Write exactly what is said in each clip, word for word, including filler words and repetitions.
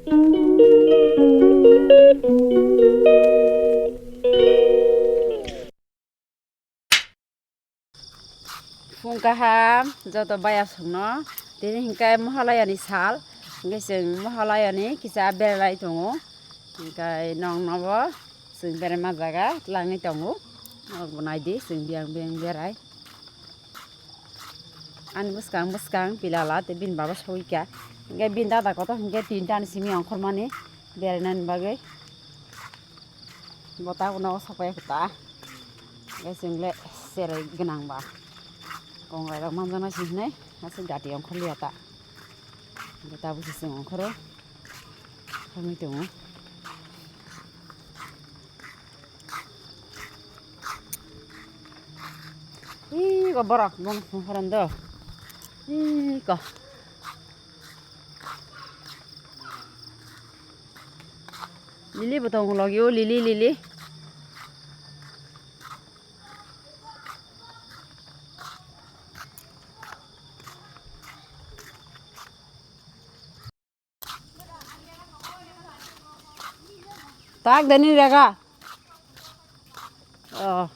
Phung kaham joto bayasongno, tini hinkhe Mohalayani sal, hinkhe chwng Mohalayani kisa beralai tongo, hinkhe nongnobo chwng berma jaga twlangwi tongo, norokbo naidi chwng biyang biyang berai. Ani bwskang bwskang pilala tei bini baba sogwi kha, hinkhe bini dada kotor hinkhe tinta ni simi ongkhormani berainani bagwi. Bo tabuk nogo sokpaiya khe ta. Hwnkhe chwng le cherai gwnang ba. Kongrai rok manjaknai se hinwi aswk gati ongkhorliya ta. Hwnkhe tabuk se chwng ongkhoro. Thangwi tongo. Ih, ko borok, bono phone khorang do. Ih, ko. Lily bo tongo logi o, lily, lily. Tak dani rega. Oh.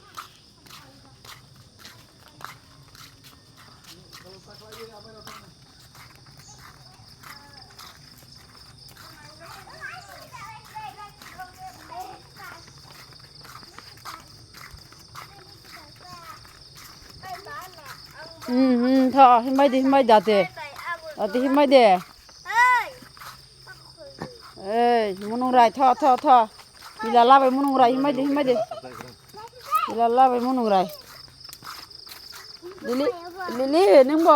Hmm, hmm, tho, himbai de, himbai de, ate. Ate himbai de. Ei, munung rai, tho, tho, tho. Pila labai munung rai, himbai de, himbai de. Pila labai munung rai. Lili, Lili, nungbo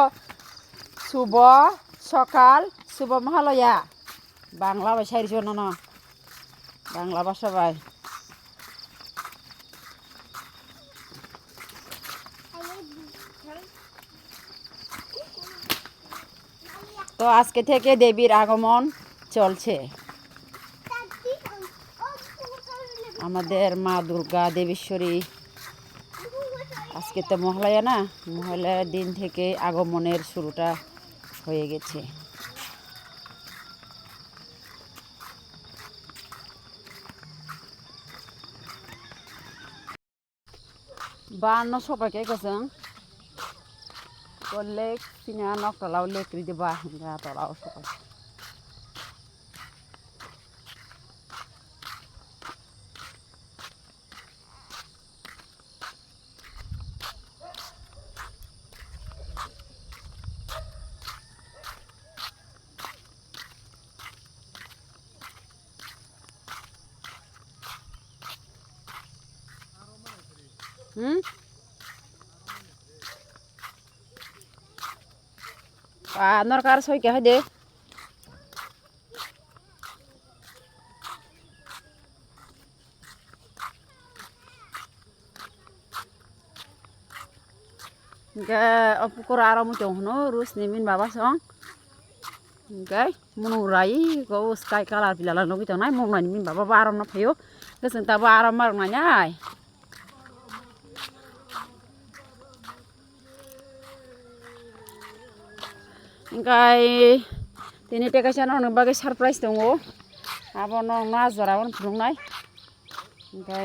subo, sokal, subo mahaloya. Bangla bai sai rw nono. Bangla basa bai. তো আজকে থেকে দেবীর আগমন চলছে। আমাদের মা দুর্গা দেবেশ্বরী, আজকে তো মহালয়া না, মহালয়ার দিন থেকে আগমনের শুরুটা হয়ে গেছে। Ba no sopai khe kwchwng. Ko lake sini a nok tola o lake ri de ba hwnga tola o sopai. Hmm? Ah, norkar soi kya de. Hingke o pukur aro muchung hino Rusni bini baba song. Hingke munung rai ko sky colour pilala nogoi tongnai mungnani bini baba bo arom no phaio. Hingke chwng tabo arom marok nainai. Hingke tini tei kaisa nokni bagwi surprise tongo. Abo nokno ah jora o phunuknai. Hingke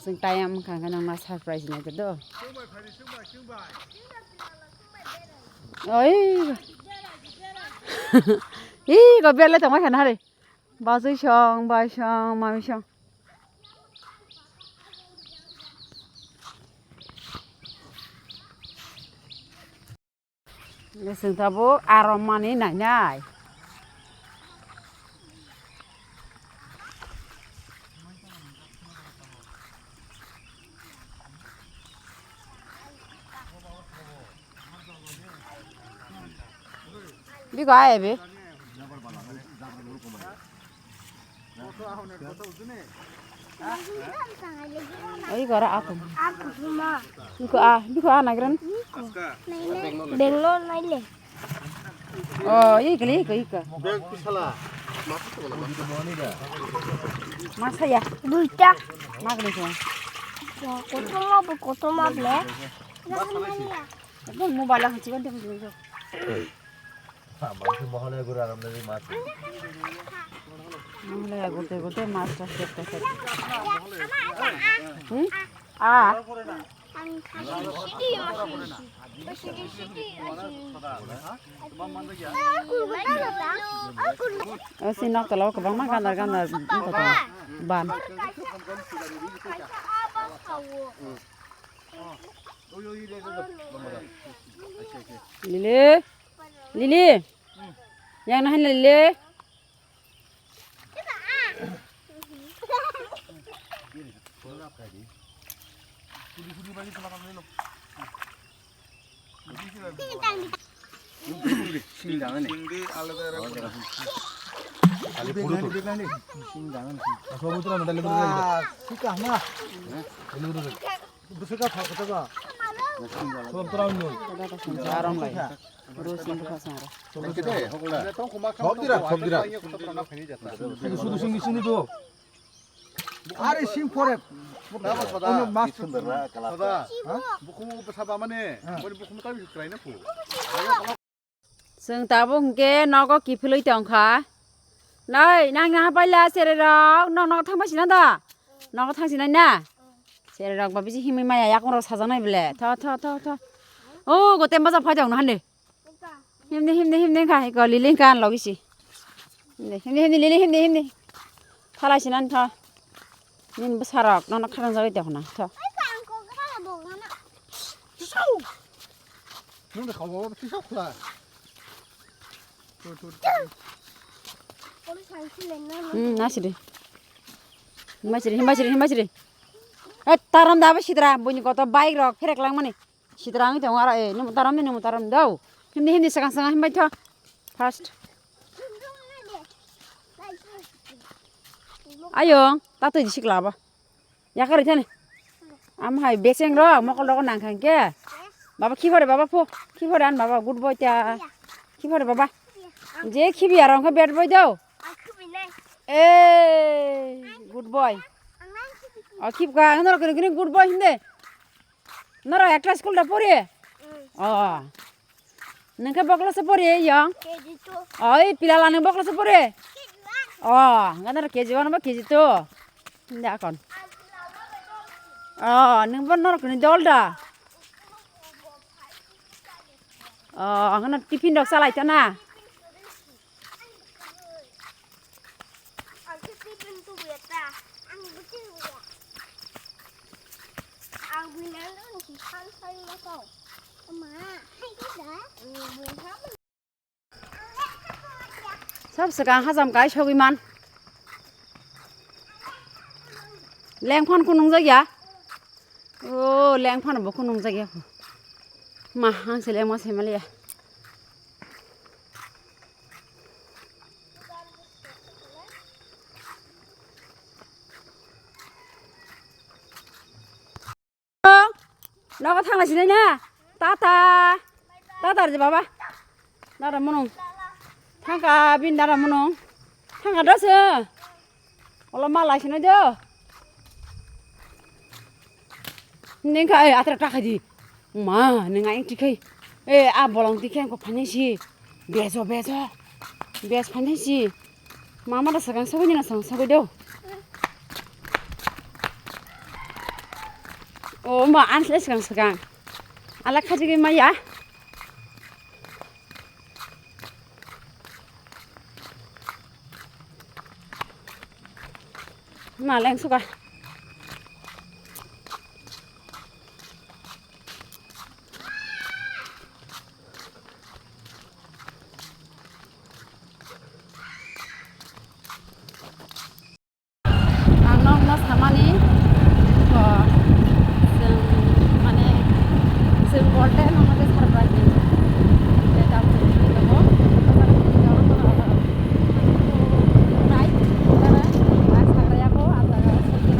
chwng tayang wngkha hingke nokno surprise nai do. Oi. Ih, go bele tongma khana hari. Bajwi song, bai song, mami song. Chwng tabuk arom mani nainai. Biko ai be. Oi gora akum. Biko a, biko a nagran. Bangalore naile. Oh, iko, iko, iko. Masa ya. Duita. Magni ko. Kotoma bo kotoma ble. Ekdom mobile ang chiban tong tong. Mohalaya gurte gurte mas tas dekte. Hmm? Ah. O si nok tala o kwbangma gandar gandar wngkha tongo. Ban. Lili, Lili, yang nahan Lili. Arom lai. Rus ni bwkha sangra. Thok dira, thok dira. Sudu, sudu singni, singni do. Are sing pore. Ono mas. Sada. Ha? Bukumu bwsa ba mane. Ha. Boni bukumu tabi krai na phu. Chwng tabuk hwnkhe nogo kiphilwi tongkha. Nai, nang naha paila chererok, nok nogo thangbai sina da? Nogo thang sinai na? Chererok ba bisi himwi maya, yakung rok sajaknai bele. Tho, tho, tho, tho. O, gote maja phai tong hande. Himni, himni, himni kha, iko lili kha an logi si. Himni, himni, himni, lili himni, himni. Thalai sinan tho. Nini bwsarok nono kharang jagwi tongkha na, tho. Nung de khawbo tisa khwla. Hmm, nasiri. Himasiri, himasiri, himasiri. Eh, taram da abo sidra, buini koto bike rok pherek langmani. Sidra wngwi tongo aro, eh, nimo taram ni, nimo taram ni do. Himni, himni, swkang, swkang, himbai tho. First. Ayong, ta twi di sikla abo. Yakar thani. Am hai beseng ro, mokol rogo nang khang ke. Baba, khiphore, baba, pho. Khiphore an, baba, good boy ta. Khiphore, baba. Je khibi aro, wngkha bad boy do. Eh, good boy. O, khibka, ang norok kini, kini good boy hinde. Norok ekta school da pori? Mm. O. Nang khe bokla se pori, yong? K G two. Oi, pilala nang bokla se pori? K G one. O, nang norok K G one ba K G two. Hinde akon. O, nang bo norok kini dol da. O, ang no tiffin rok salai ta na. Sab swkang hajam kai sogwi man. Lengphano kunung jak ya. O lengphano bo kunung jak ya. Ma ang se lengma se maliya. Nogo thangla sinai na. Tata. Tata rwdi baba. Dara munung. Thangka bin dara munung. Thangka dase. Olo ma lai sinai do. Nengka, eh, atra ta khai di. Ma, neng aing tikhai. Eh, a bolong tikhai ko phane si. Bejo, bejo. Bej phane si. Mama da sakang sogwi nina sang sogwi do. O ma, an sle sakang sakang. Ala khaji maya. Ma leng suka. Ang nokno samani, o, chwng, mane, chwng borte nokno khe surprise ni. Khe tabuk chwng twi tongo. Right, tara, ang sagra yago, ang sagra yago.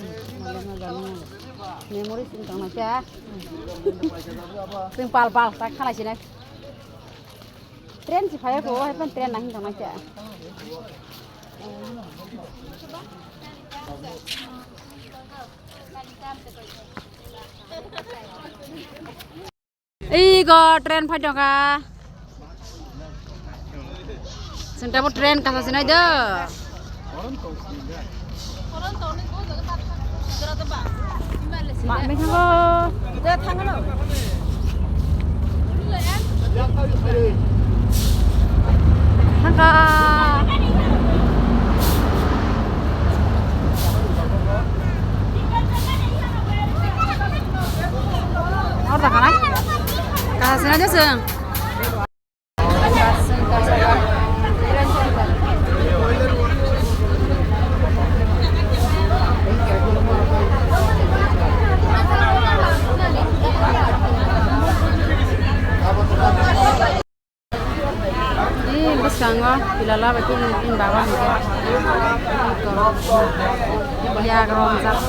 Memory sing tong naikha. Sing pal pal tak khalai sinai. Train si phai ko hai pan train nang tong naikha. Ego train phai tongkha. Senta bo train kasa sinai do. Ma me thango. Thangkha. Hor da kanai. Kasa sina jeseng. Ni bwskango pilala bai tini bini baba hwnkhe yak romjak.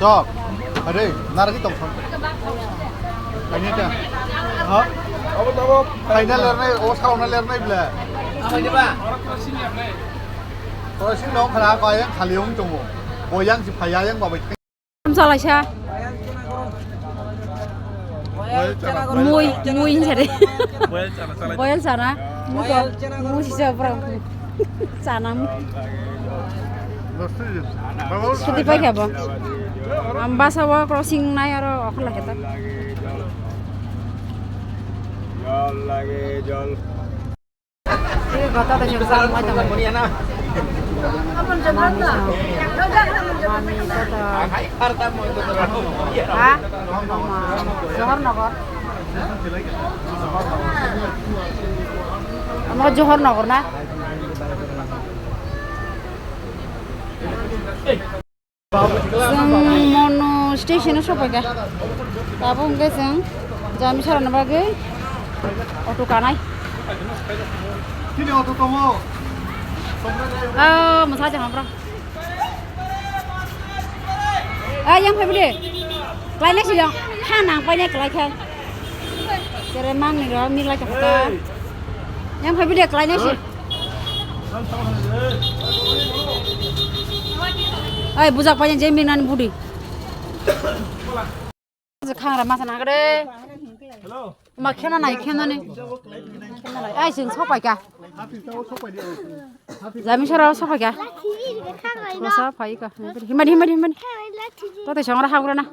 Chok, are, naragi tong thon. Kanya ta. Ha? Abo, abo. Kaina lernai, o sauna lernai bla. Abo ni ba? Oro sing nong khara ko yang khali ong tongo. Bo yang si phaya yang babai. Salaisa. Mui, mui hinsa de. Boyal chana, chana. Boyal chana. Mui ko, mui sisa pura. Chana mui. Sudi pai khabo. Am basa o crossing nai aro okhola kheta. Jol lage, jol. Ha? Johor Nagar. Omo Johor Nagar na? Chwng Monu station o sophaikha. Tabuk hwnkhe chwng Jamisarano bagwi auto kanai. Chini auto tongo. Ah, mwsai tongma borok. Ah, yang phai bwle. Klainai si dong. Ha nang painai klai khe. Tere mang ni ro, mi lai kha ta. Yang phai bwle klainai si. Ai, bujak painai je mi nan budi. Khangra masa nang kare. Hello. Ma khena nai, khena ni. Ai, sing sopai ka. Jamisarao sopai ka. Masa phai ka. Himadi, himadi, himadi. Tatai songra hagra na.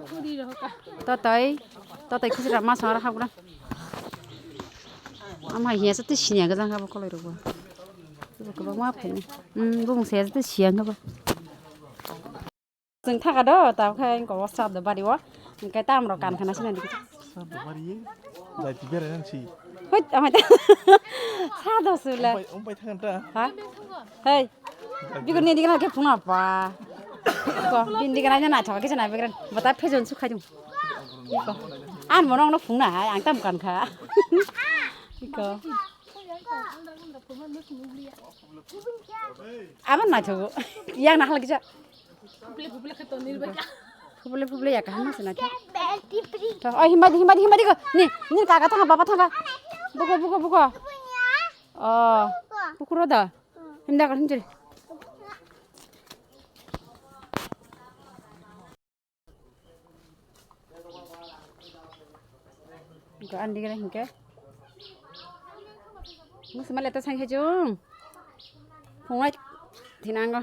Tatai, tatai khisra ma songra hagra. Ama hiya sa ti sinya ga jang ka ba kolai ro ba. Ba ka ba ma phai ni. Hmm, bung se ti siya ga ba. Chwng thaka do, tabukhe wngkha o srado bari o. Hwnkhe tamrok kan khana sinani. Srado bari? Jai ti berai nang si. Hoi, amai ta. Srado sula. Umpai, umpai thang ta. Ha? Hei. Bigo ni digna ke phuna pa. Ko, bin digna na na thok ke na begran. Bata phejon su khai dung. Ko. An mono no phuna hai, ang tam kan kha. Ko. Abo naithogo. Yang na halak kisa. Phubule phubule ya kaham se naitho. To, oi, himba di, himba di, himba di ko. Ni, ni kaka thanga, baba thanga. Buko, buko, buko. Oh, bukuro da. Himda ka himjiri. Ko andi gana hingke. Musi male to sanghe jung. Phungai thinango.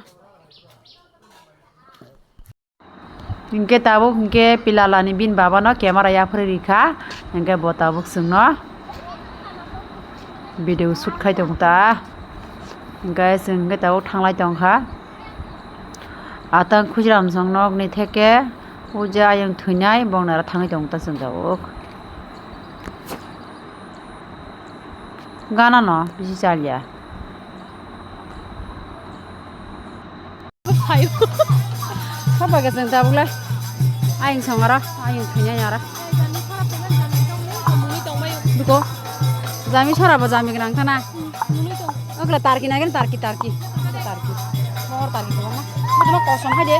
Hingke tabuk hingke pilalani bin babano camera yaphri rikha. Hingke bo tabuk chwngno video shoot khai tong ta. Hingke chwng hingke tabuk thanglai tongkha. Atang Khujiram song nok ni theke, o je ayang thwinai, bong nara thangwi tong ta chwng jabuk. Gana no bisi chalya. Sabo ke chwng tabuk le. Ayang song aro, ayang thwinai aro. Duko. Jami sora bo jami gwnang thana. Okla tarki nagin tarki tarki. Tarki. Mor tarki ko ma. Mujuma kosom hai de.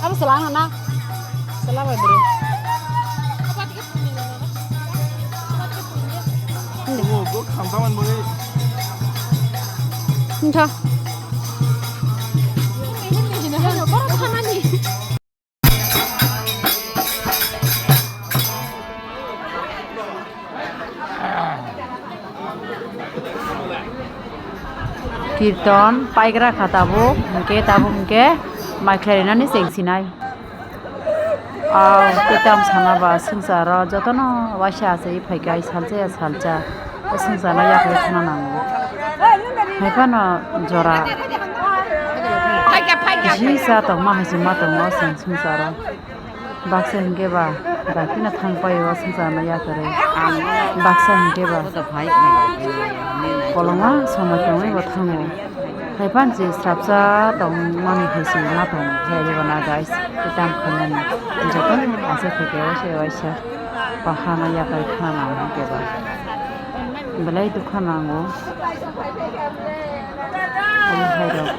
Abo selang na. Selang bai beri. Ini. Entah. Kirton paigra kha tabuk, hwnkhe tabuk hwnkhe mai khlai rinani cheng sinai. Aw, tei tamo sana ba swngcharo jotono waisa achai phaikha, ai salsa ya salsa. O swngcharno yakarwi khna nango. Hai phano jora bisi cha tongma hai se ma tongo o chwng swngcharo. Baksa hinkhe ba, dakti no thang paio o swngcharno yakarwi. Baksa hinkhe ba, koloma somoi tongwi bo thango. Hai phano je srapsa tongmani hai se ma tongo, khe eba na guys, tei tamo khainani. Jotono asa khe khe waisa waisa. Pahana yakarwi khna nango hinkhe ba. Belai dukha nango. Omo hai rok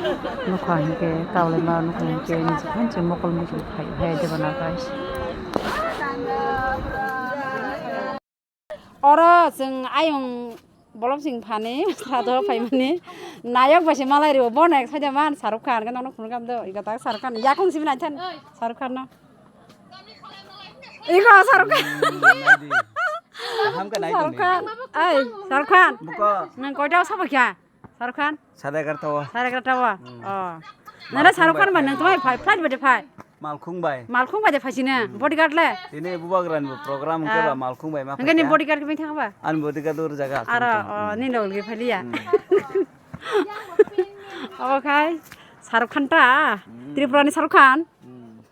nukha hinkhe, kaulaima nukha hinkhe, niji phan se mokol muchung phai hai deba na guys. Oro chwng ayung bolom sing phani sado phaimani nayok bai se malai rio, bono ek side man Shahrukh Khan, nokno phunukha do, ego tak Shahrukh Khan, yakung simi naithan Shahrukh Khan no. Iko Shahrukh Khan. Hmm, naidi. Kaham khe nai tongdi. Shahrukh Khan. Ai, Shahrukh Khan. Buko. Nang koita o sabo kya? Shahrukh Khan? Sade egarta o. Sade egarta o? Hmm. Oh. Nana Shahrukh Khan ba nang tumai phai, flight bai de phai. Malkhung bai. Malkhung bai de phai sini, hmm, bodyguard le. Tini bubagrani bo program ke ba, ah, Malkhung bai ma phai kya. Nang ni bodyguard ke bini thang ba? Ani bodyguard ur jaga. Aro, oh, hmm, ni log ge phai liya. Hmm. Obo khai Shahrukh Khan ta, hmm, Tripura ni Shahrukh Khan. Hmm.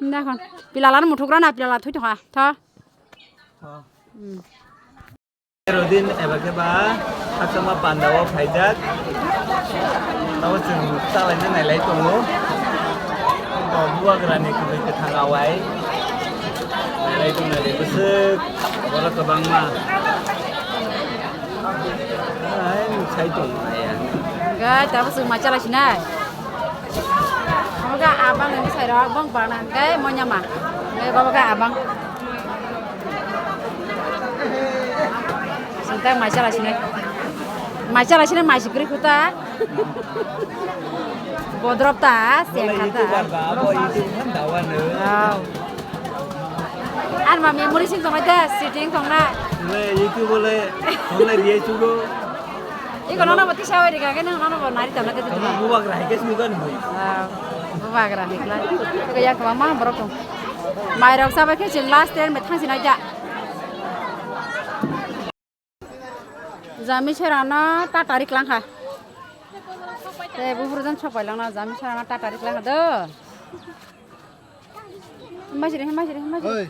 Hinda khon. Pilala no muthukra na, pilala thwi tongkha. Tho. Tho. Hmm. Rodin eba khe ba khakchangma panda o phaijak. Tamo chwng chalaina nailai tongo. O bubagrani kwbwi kwthang awai. Nailai tongnairok bwswk borok kwbangma. Ai, sai tong maya. Ga, tamo chwng mai chalai sinai. Omo ga abang ni sai rok bang bana hingke monya ma. Ngai baba ga abang. Sinta mai chalai sinai. Mai chalai sinai mai sikri kuta. Bodrop ta, seng kata. Abo itu kan dawa ne. Wow. Ar ma memory sing tongmai da, sitting tongna. Le, itu bole, tongna dia chugo. Iko nono bo tisa oi rika ke, nono bo nari tongna te. Tongna bubagra hai ke chugo ni. Ah, bubagra hai kla. Iko yak mama borok tong. Mai rok sabai ke chwng last train bai thang sinai da. Jami serano ta tarik langkha. Te bubur jan sopai langna jami serano ta tarik langkha do. Hemai siri, hemai siri, hemai siri. Oi,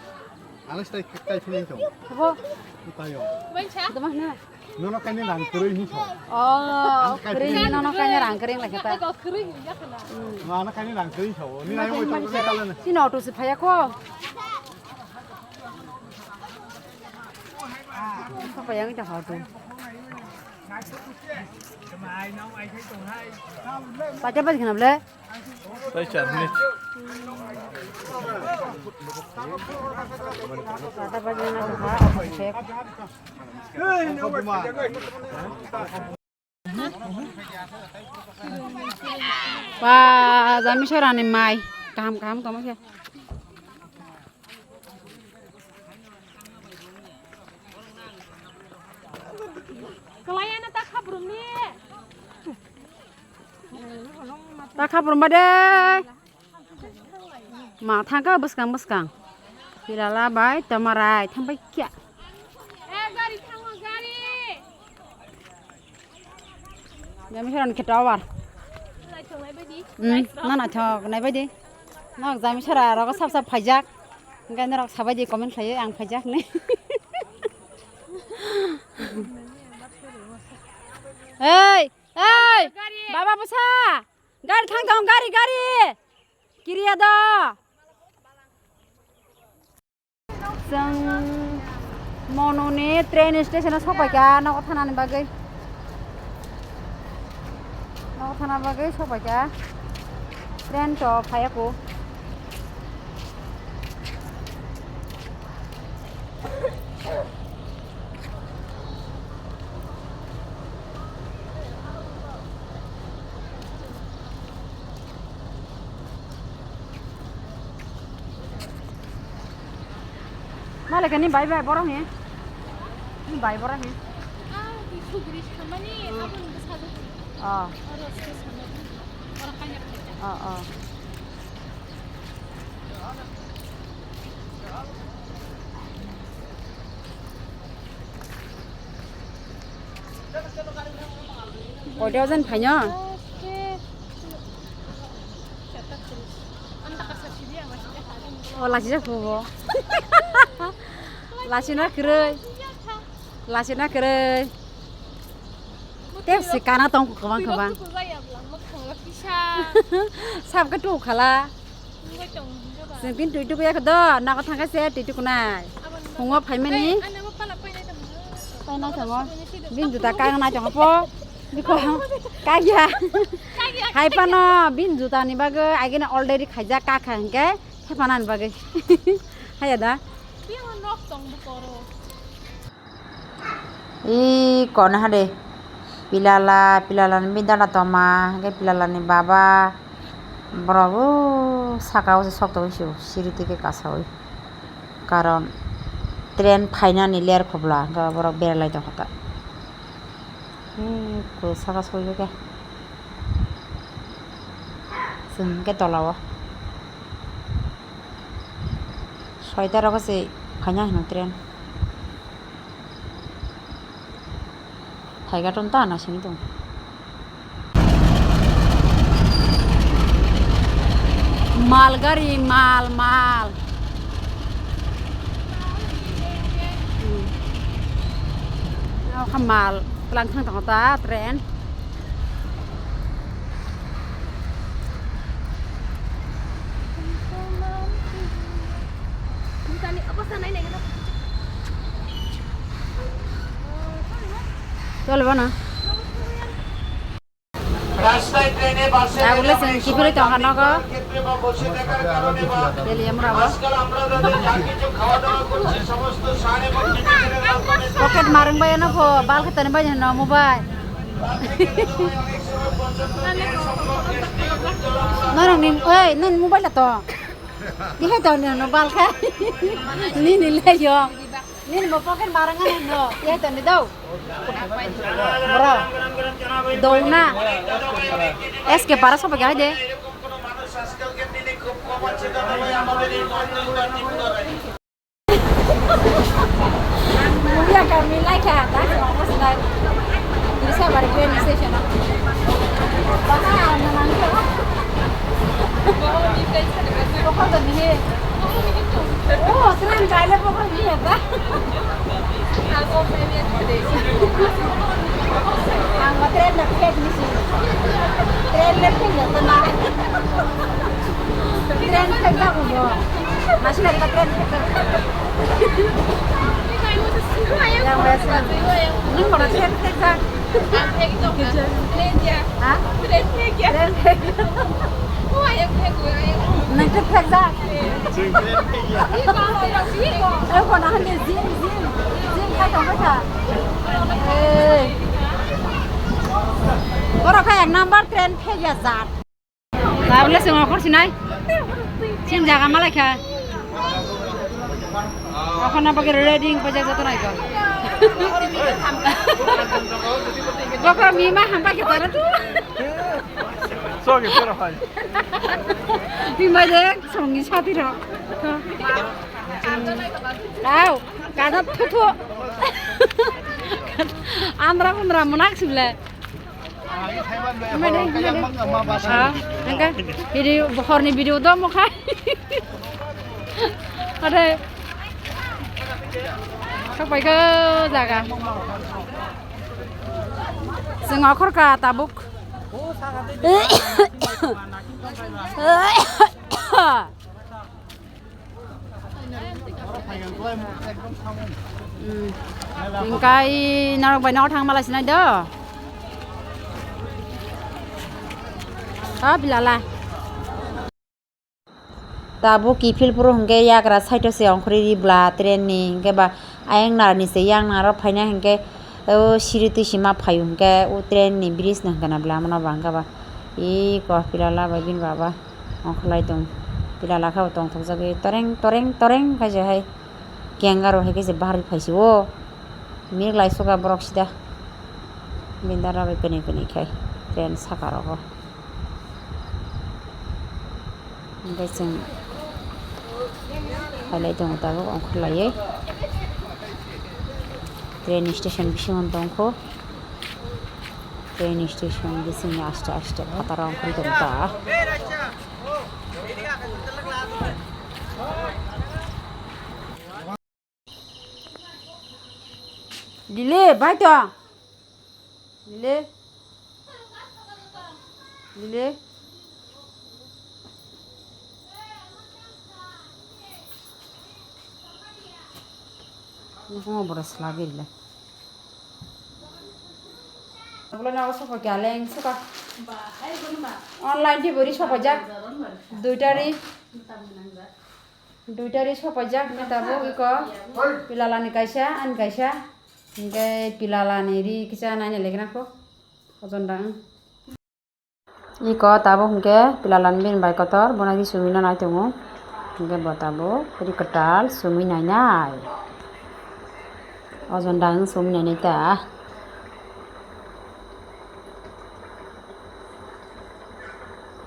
ano stai kai phini to. Bo. Tayo. Dama na. Nono kaini rang kwrwi ni to. Oh, kwrwi, nono kaini rang kwrwi lai kata. Nono kaini rang kwrwi to. Ni nai mo to kai kala na. Sino auto se phaya ko. Apa yang itu auto? Pakai apa sih kenapa le? Tei char minute. Kata bagi na kha, oke. Ba, jami sorani mai. Kaham, kaham tongma khe. Kalaya na ta khabrumni. Ta khabrumba de. Ma thangka bwskang bwskang. Pilala bai tamarai thangbai kya. Eh, gari thango, gari. Jami soran khe tower. Lai tonglai baidi. Hmm, na naithok naibaidi. Nok jami sora rogo sap sap phaijak. Hingke norok sabaidi comment khlaiyo ang phaijak hinwi. Ei, ei, baba bwsa. Gari thang thang, gari, gari. Kiriya do. Chwng Monuni train station o sokpaikha nogo thanani bagwi. Nogo thana bagwi sokpaikha. Train to phaiya kho. Malai kani bai bai borok ni. Ni bai borok ni. Ah, di sugri samani aboni bwsajwk. Ah. Oro se samani. Oro kanya kanya. Ah, ah. Koita jon phaino? O lachijak bo. Lachina kwrwi. Lachina kwrwi. Tepsi kana tong kwbang kwbang. Sabkhe tu khala. Chwng tin twi tuku yakhe do, nogo thangkhe se twi tukunai. Phungo phaimani. Painai tongo. Bini juta kagna tongo po. Biko kagya. Hai phano bini juta ni bagwi agini already khaijak, kakha hinkhe thepanani bagwi. Haya da. Ih, kono hade. Pilala, pilalani bini dada tongma, hingke pilalani baba. Borok o saka o se sok tongwi sio, siri tike kasawi. Karon train phainani ler khobla, hingke borok beralai tongkha ta. Ih, ko saka sogwi khe. Chwng hingke tola o. Soita rogo se phaina hino train. Phaiga ton ta na sini tong. Mal gari, mal, mal. Hmm. Mal, pelang thang tongo ta train. Tole bana. Agule sing kipiri tongkha nogo. Beli amra ba. Pocket marung bai ano pho, bal khetani bai hano mobile. Norok ni, oi, nini mobile to. Tihai to nini no bal kha. Nini le yo. Nini bo pocket marung ano no. Tihai to ni dau. Bro. Dau na. S K para sobo gai de. Mulia kami laikha, tak sama bos dai. Bisa bari gue ni session. Baha, ana nangka. Pokok tu ni. Oh, seram kaya pokok ni apa? Ang train na phek ni si. Train na phek na tama. Train phek na ko. Masih ada train phek. Yang biasa. Ini mana train phek na? Hah? Train phek. Nang train phek na. Borok kha ek number train phek ya jat. Tabole se okhor sinai. Sin jaga malai kha. Okhor na bagwi ready pa jaga to nai ko. Bokor mi ma ham pa khe tara tu. Sogi pura hai. Bimai de songi sati ro. Au, kada thu thu. Andra kundra munak sibla. Ah, hingke video, horni video do mokha. Ade. Sok pai khe jaga. Chwng okhor kha tabuk. Hmm. Hingkai norok bai nogo thang malai sinai do. O bilala. Tabuk kiphil phuru hingke yagra side o se ongkhorwi ri bla train ni hingke ba ayang nar ni se yang nar o phaina hingke o siri twi sima phaio hingke o train ni bridge no hingke na bla mano ba hingke ba eko bilala bai bini baba ongkholai tong bilala khe bo tongthokjagwi toreng toreng toreng khe se hai kenga rok hai khe se bahar phai se o mirwk lai suka borok sida bini dara bai kwnwi kwnwi khai train saka rogo. Hingke chwng phailai tongo tabuk ongkhorlaiwi. Train station bisingo tongkho. Train station bisingni aste aste phataro ongkhorwi tongo ta. Dile, bai to. Dile. Dile. Nokho bora sla giri le. Bula na oso pokya leng suka. Online di bori sopajak. Duitari. Duitari sopajak, hingke tabuk iko pilalani kaisa, ani kaisa, hingke pilalani ri kisa naina legra kho, ojon da wng. Iko tabuk hingke pilalani bini bai kotor, bono ri sumui no nai tongo, hingke bo tabuk ri kwtal sumui nainai, ojon da wng sumui nainai ta.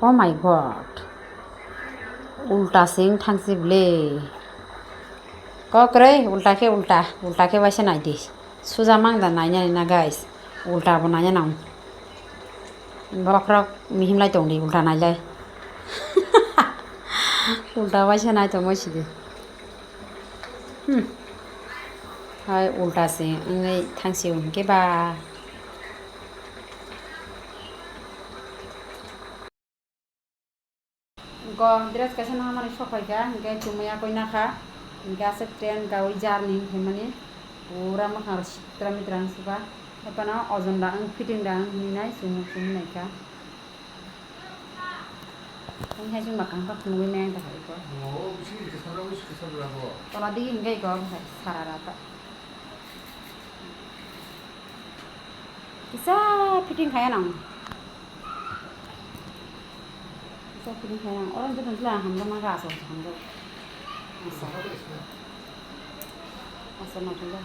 Oh my God. Ulta se wng thangsi bwle. Kok kwrwi, ulta khe ulta, ulta khe waisa nai di. Suja mang da nainani na, guys. Ulta bo naina nang. Bokhorok mihim lai tong di, ulta nailai. Ulta waisa nai tongma sidi. Hmm. Hai ulta se wngwi thangsi hwnkhe ba. Go, dress kaisa no hamani sok phaikha, hingke chumui yakui nakha, hingke aswk train kaui journey himani pura mwkhang sitra mitra wng suka, haphano ojon da wng fitting da wng hinwi nai chumui chumui naikha. Wng hai chwng bakang tak nugui nai ang takha iko. Tola digi hingke iko sara rata. Kisa fitting khaina nang. Kisa fitting khaina nang. Oro joto jila hamjakma khe aswk hamjak. Aswk. Aswk no hamjak.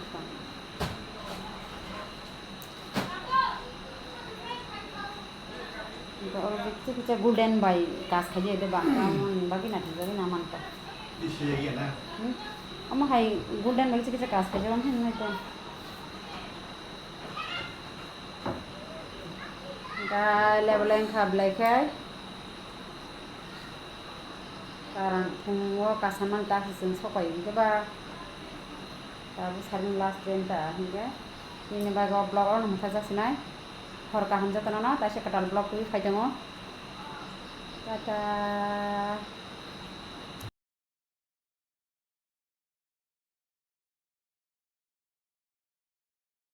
Oro kisa kisa golden bai kas khaidi ede ba. Bagwi na thajagwi na mankha. Hmm? Omo hai golden bai kisa kisa kas khaidi omo hai nai to. Hingke leveleng kha belai khe. Karang phungo kasaman ta se chwng sopai hingke ba. Tabuk sarni last train ta hingke. Nini bagwi o vlog o no mwthajak sinai. Hor kaham jotono no taisa kwtal vlog twi phai tongo. Tata.